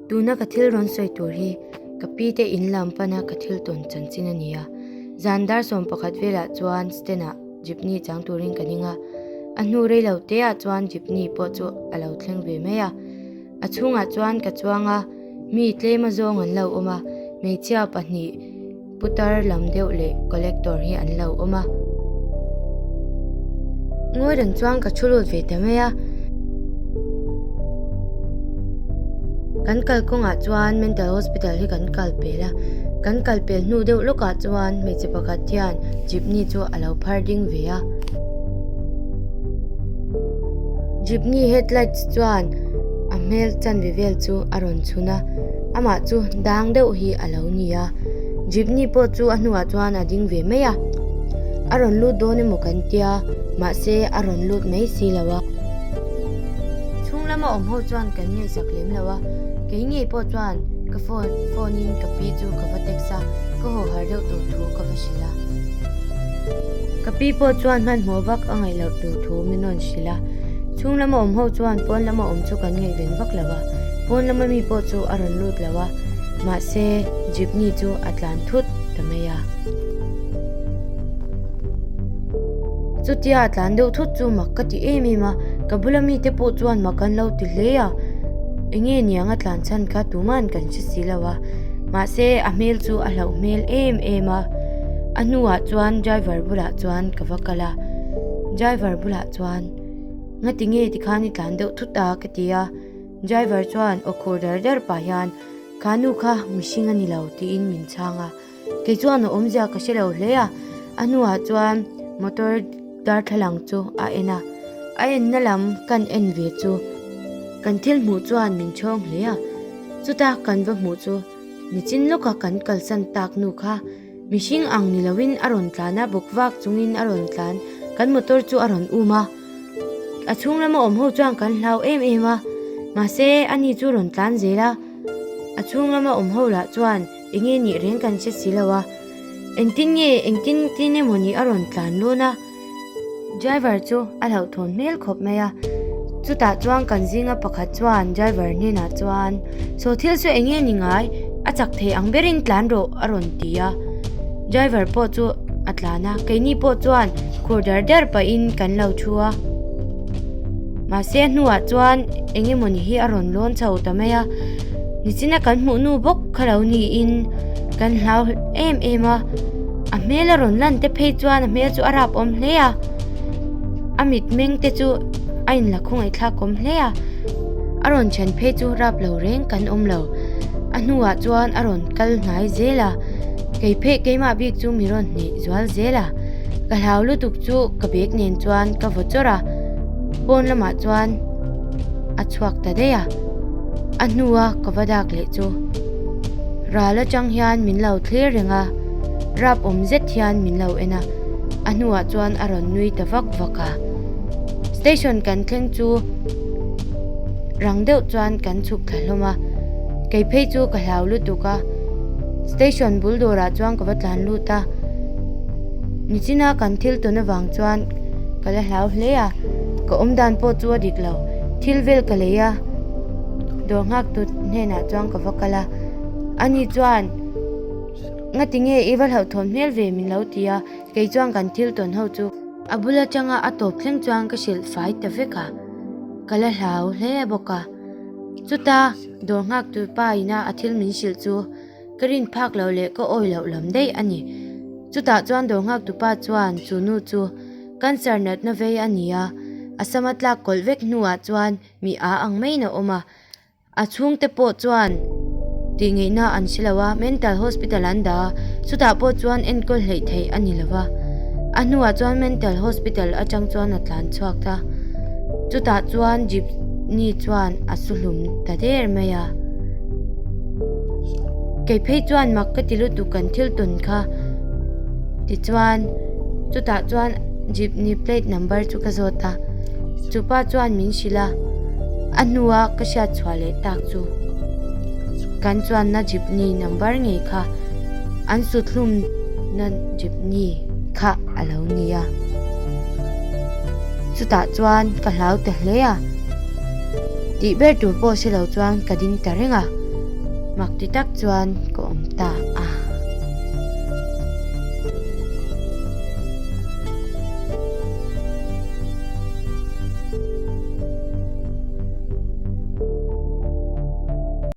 Tuna ka thil rawn sawi tur hi ka pi te in lam pana ka thil tawn chanchin a ni a. Zan dar 11 velah chuan stand ah jeepney chang turin ka ding a. A hnu rei lo te ah chuan jeepney pawh chu a lo thleng ve mai a. A chhungah chuan ka chuang a, mi tlem azawng an lo awm a, hmeichhia pahnih putar lam deuh leh collector hi an lo awm a. Ngawi reng chuan ka thu lut ve ta mai a. Kan kalkawngah chuan mental hospital hi kan kal pel a, kan kal pel hnu deuh lawkah chuan hmeichhe pakhat hian jeepney chu a lo phar ding ve a. Jeepney headlights chuan a hmel chanve vel chu a rawn chhun a, amah chu dang deuh hi a lo ni a. Jeepney pawh chu a hnuah chuan a ding ve mai a, a rawn lut dawn emaw kan tia, mahse a rawn lut mai si lo a. Chhung lama awm ho chuan kan ngaihsak lem lo a, kei ngei pawh chuan ka phone phone in ka pi chu ka va text a, ka haw har deuh tur thu ka va hrilh a. Ka pi pawh chuan hmanhmawh vak a ngaih loh tur thu min rawn hrilh a, chhung lama awm ho chuan pawn lama awm chu kan ngaihven vak lo a, pawn lama mi pawh chu a rawn lut lo a, mahse jeepney chu a tlan thut ta mai a. Chutia a tlan deuh thut chu mak ka ti em em a, ka bula mite pawh chuan mak an lo ti hle a, enge niang a tlan chhan kha tuman kan hre si lo a, mahse a hmel chu a hlauh hmel em em a. A hnuah chuan driver bulah chuan ka va kal a, driver bulah chuan Ngati nge tikhan i tlan deuh thut a ka ti a, driver chuan aw khur dar dar pah hian Kha nu kha mihring a ni lo tiin min chhang a, kei chuan a awmzia ka hre lo hle a, a hnuah chuan motor darthlalang chu a en a, a enna lam kan en ve chu kan thil hmuh chuan min chhawng hle a, chuta kan va hmuh chu nichin lawka kan kalsan tak nu kha. Mihring ang ni loin a rawn tlan a, bawk vak chungin a rawn tlan. Kan motor chu a rawn um a, a chhung lama awm ho chuan kan hlau em em a, mahse ani chu rawn tlan zel a, a chhung lama awm ho lah chuan eng nge nih reng kan hre si lo a, engtin nge engtin tin emaw ni a rawn tlan lawn a. Driver chu a hlauhthawn hmel khawp mai a, chutah chuan kan zinga pakhat chuan driver hnenah chuan saw thil chu eng nge ni ngai a chak thei ang berin tlan rawh a rawn ti a, driver pawh chu a tlan a, keini pawh chuan khur dar dar pahin kan lo thu a, mahse a hnuah chuan eng emawni hi a rawn lawn chho ta mai a, nichina kan hmuh nu bawk kha lo niin kan hlau em em a. A hmel a rawn lan te phei chuan a hmel chu a rap awm hle a, a mitmeng te chu a inla khawngaihthlak awm hle a, a rawn then phei chu rap lo reng kan awm lo. A hnuah chuan a rawn kal hnai zel a, kei phei keimah bik chu mi rawn hneih zual zel a, ka hlau lutuk chu ka bag nen chuan ka vaw chawrh a, pawn lamah chuan a chhuak ta daih a, a hnua ka va dak leh chu ral atang hian min lo thlir reng a. Rap awm zet hian min lo en a, a hnuah chuan a rawn nui ta vak vak a. Station kan thleng chu rang deuh chuan kan chhuk thla hlawm a, kei phei chu ka hlau lutuk a. Station bul dawrah chuan ka va tlan lut a, nichina kan thil tawn avang chuan ka la hlau hle a, ka awm dan pawh chu a dik lo. Thil vel ka lei a, dawr nghak tu hnenah chuan ka va kal a, ani chuan. Ngati nge i va hlauhthawn hmel ve min lo ti a, kei chuan kan thil tawn ho chu. A bul atanga a tawp thleng chuan ka hrilh fai ta vek a, ka la hlau hle bawk a. Chuta dawr nghak tu pa ina a thil min hrilh chu ka rin phak loh leh ka awi loh lam daih a ni. Chutah chuan dawr nghak tu pa chuan chu nu chu cancer natna vei a ni a, a sama tlak kawlh vek hnuah chuan mi a ang maiin a awm a. A chhungte pawh chuan tih ngeihna an hre lo a, mental hospital an dah a, chutah pawh chuan enkawl hleih theih a ni lo va. A hnuah chuan mental hospital atang chuan a tlan chhuak ta. Chutah chuan jeepney chuan a su hlum ta der mai a. Kei phei chuan mak ka ti lutuk kan thil tawn kha. Tichuan chutah chuan jeepney plate number chu ka zawt a, chupa chuan min hrilh a. A hnua ka hriat chhuah leh tak chu kan chuanna jeepney number ngei kha an suthlumna jeepney kha a lo ni a. Chutah chuan ka hlau ta hle a, tih ber tur pawh hre lo chuan ka ding ta reng a. Mak ti tak chuan ka awm ta a.